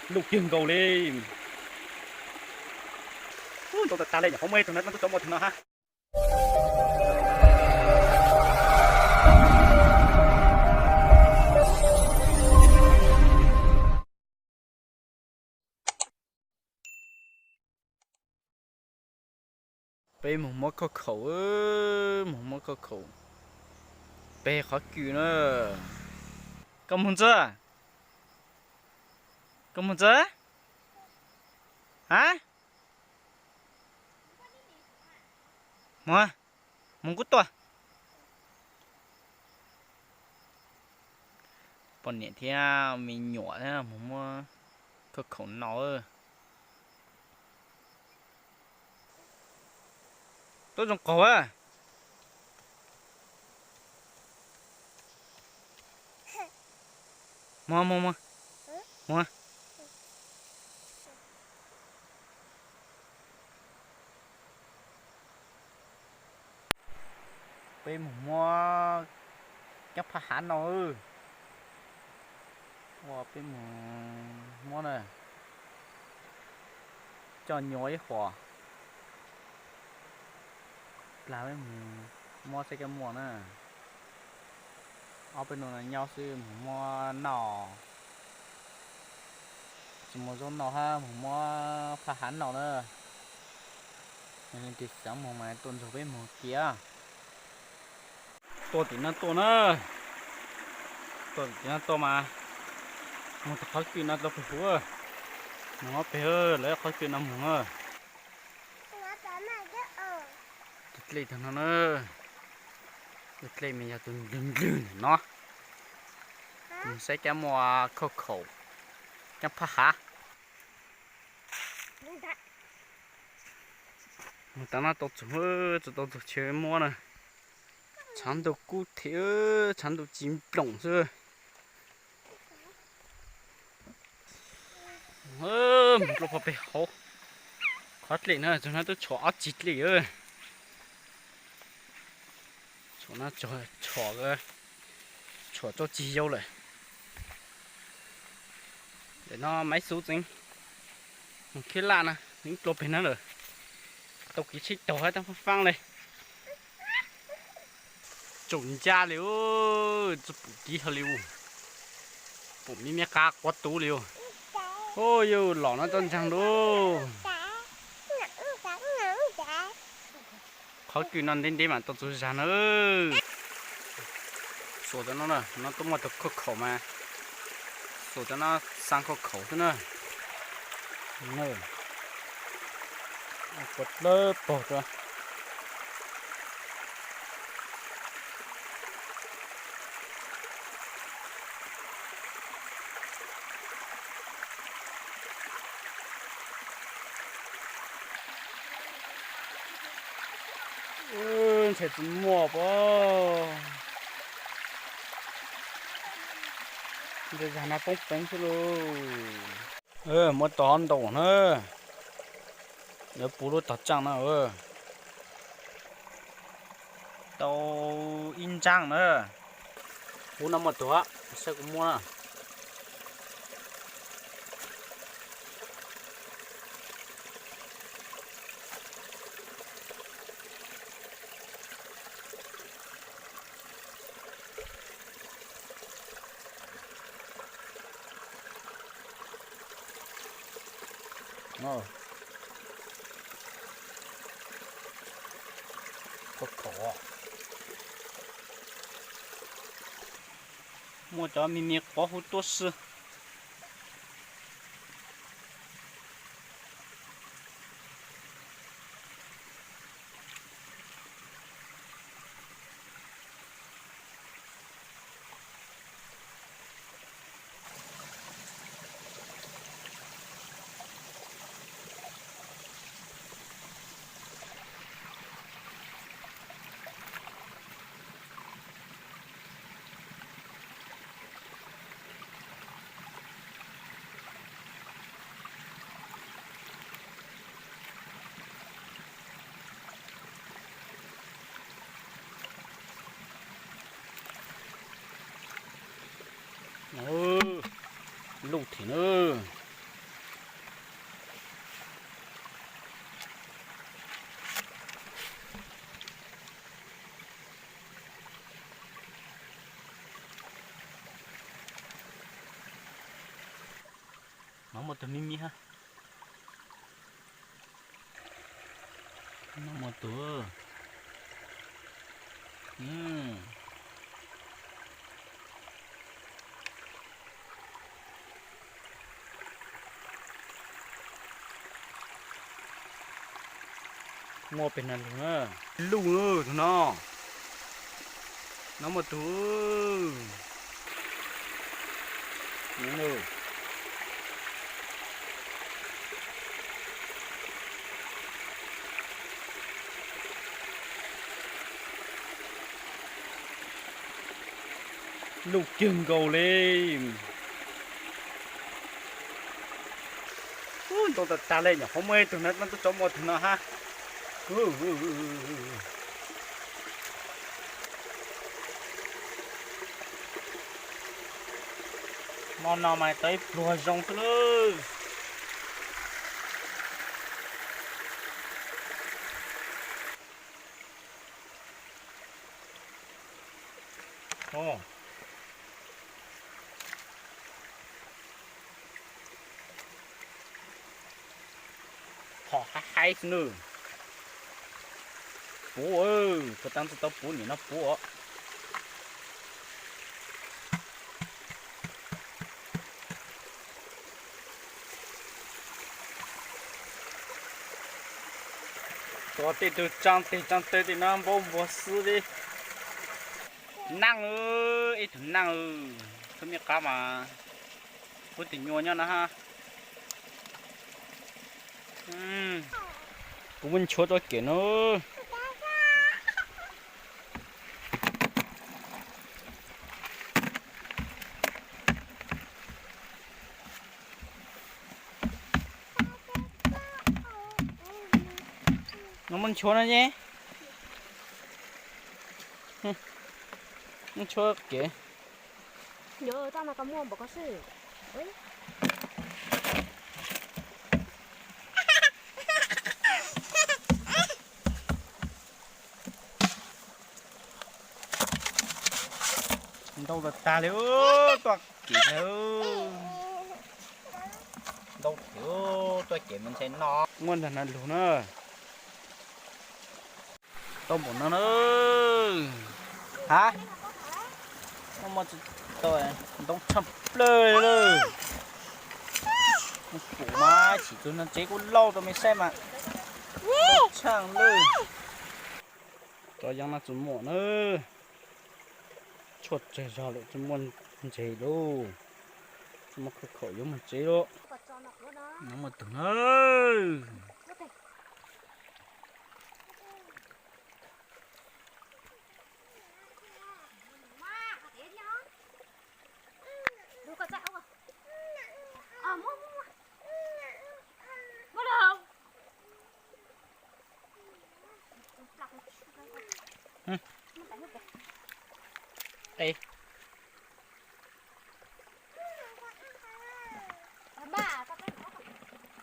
Luj kiag nkaus li. Ntau tas tas li, nyuam qhuav muaj ib tug no, tus cov muaj tus no hab. Peb moog muab khauj khaum, moog muab khauj khaum peg qhov kws na. Koj moog txug, koj moog txug, a, moog, moog kuj tuaj. Poj niam thiab me nyuam thiab moog muab khauj khaum no. Tuaj zoo qaug a. Muag, muag, muag, muag. Peb moog muab cov phaj hav no. Ua peb moog muab na, coj nyuas ib huam, plag peb moog muab saib kab muaj na. Ob peb nub no nyob xwb moog muab noj, tsis muaj zaub noj hab moog muab phaj hav noj na. Yog leej twg xaav moog mas tuaj nrug peb moog kiag. Tuaj tim no tuaj na, tuaj tim no tuaj mas moog txug qhov kws no rau peg huv, moog ob peg lawv qhov kws no moog. Tus dlej tag no na, tus dlej mas yog tus nplwg nplwg ntawm no. Moog saib kab muaj khauj khaum, cov phaj hav. Moog tav no tau txug, txug tau txug tsis muab na. Tshav ntuj kub them, tshav ntuj ci nploom xwb. Moog dlua pog peg hauv qhov dlej na, txug no twb tshuam ob txig dlej. Tshuam no tshuam, tshuam tau txig yau lawm. Ntawm no Maiv Xuv tseem moog khib laj na, dlua peg na lawm. Tau kev tsheb taug hab tab faab faab le. Tsaum ncaj li, tsi pum tib hlo li, pum me me qab quav tuv li. Ub, yus los no tau ntsaag lug. Qhov kws no nteb nteb mas tau txug zag na. Xuas cov no, no tuaj muaj tug khauj khaum mas, xuas cov no xaa khauj khaum xwb na. Quav dlawb paug rua. Ntshai tsi muaj pob. Ntshai zag no poob peev xwb lauj. Muab tau ob ntau na. Yuav pub lub tog tsaaj na. Tau ib ntsaaj na. Hub no muaj tug, saib kuv muab na. Muaj cov me me quav huv tuab si. Luj them na. Tug mi mi ha. No muaj tug. Muaj pem no lug na. Lug na, tug no. No muaj tug. Lug kawg nkaus li. Ntau tag tag li, nyuam qhuav muaj ib tug no, tuaj tso muaj tug no hab. Hmo no mas tau ib pluag zoo xwb lawm. Phom haib haib xwb nawb. Puv, puv taag tsi tau puv, nim no puv os. Tua tej tug tsaa teg tsaa taw tej no npaub npuag xwb li. Naaj, ib tug naaj, tub me qab mas puab tus nyuas nyob no hab. Kuv muab nchuav rua kem no. No muab nchuav no ne. Muab nchuav kem. Ntau tag tag li, tuaj kem lawm. Ntau thiab, tuaj kem mas ntshe no. Muaj ntag no lug na. Tau npaum no na. Ha, muaj muaj tsis tau, ntau tshaaj plawg lawm. Kuv mas chim txug no tsev kuv lauj rau mej saib mas ntau tshaaj lawm. Cov yaav no tsis muaj na. Tshuaj tsawg zog lawm tsis muaj ntseg lauj. Tsis muaj khauj khaum yuav moog tsev lauj. No muaj tug na.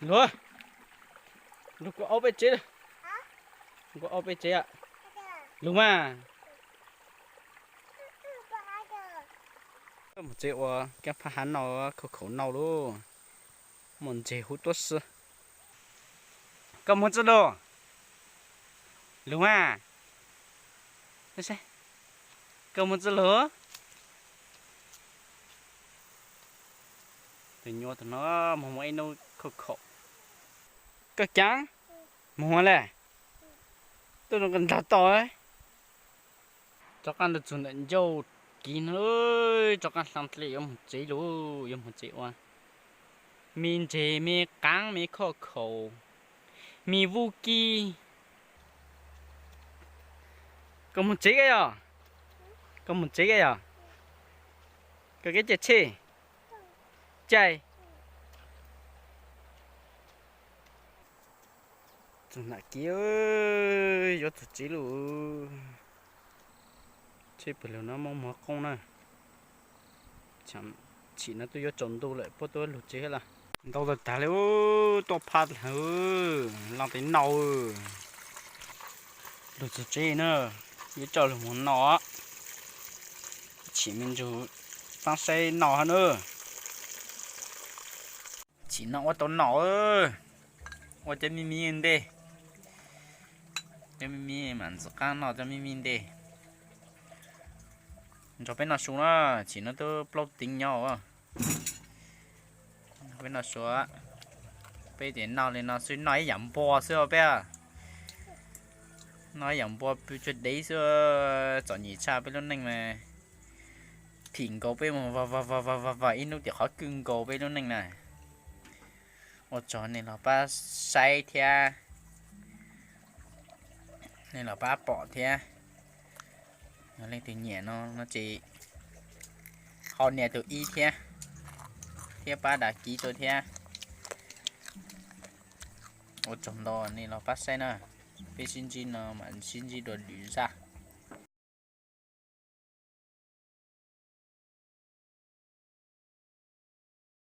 Lug, lug kuv au peb tsev, kuv au peb tsev, lug mas. Koj moog tsev ua koj phaj hav no khauj khaum no lauj. Muaj ntseg huv tuab si. Koj moog tsi lug? Lug mas. Koj moog tsi lug? Tus nyuas tus no moog muaj ib nub khauj khaum. Koj caav, moog le, tuaj zoo koj nrag tau. Rov qab ntawm txug ntawm ncauj kiv no, rov qab hla dlej yuav moog tsev lauj, yuav moog tsev ua. Me ntseg me qaav me khauj khaum, me vuj kib. Koj moog tsev koj yog? Koj moog tsev koj yog? Koj kev cai tshej, cai. Txug nram kiv, yuav txug tsev lauj. Tsheb pawg lug no muaj muag qoob na. Chim no twb yuav tsaus ntuj lawm puab tuaj lug tsev lawm. Ntau tag tag li, tuaj phaj lawm, laaj tes noj. Lug txug tsev na, yuav coj lug moog noj. Chim me ntsug paab saib noj hab na. Tsim no ua tau no, ua cov me me ntej, cov me me mas ntxim qab noj cov me me ntej. Nrog peb noj su na, tsim no twb plaub teev nyob. Peb noj su, peb ces noj li no xwb, noj ib yam npua xwb peb. Noj ib yam npua pw tsuag dev xwb, txom nyem tshaj peb lub neej mas. Phim nkaus peb mus vag vag vag vag vag ib hnub tim qhov kwj nkaus peb lub neej na. Ua tsaug nej los pab saib thiab, nej los pab pom thiab. Yog leej twg nyiam no no ces ho nias tus ib thiab, thiab pab đăng ký tuaj thiab. Ua tsaug ntau nej los pab saib na. Peb sib ntsib no mam sib ntsib dua lwm zaj.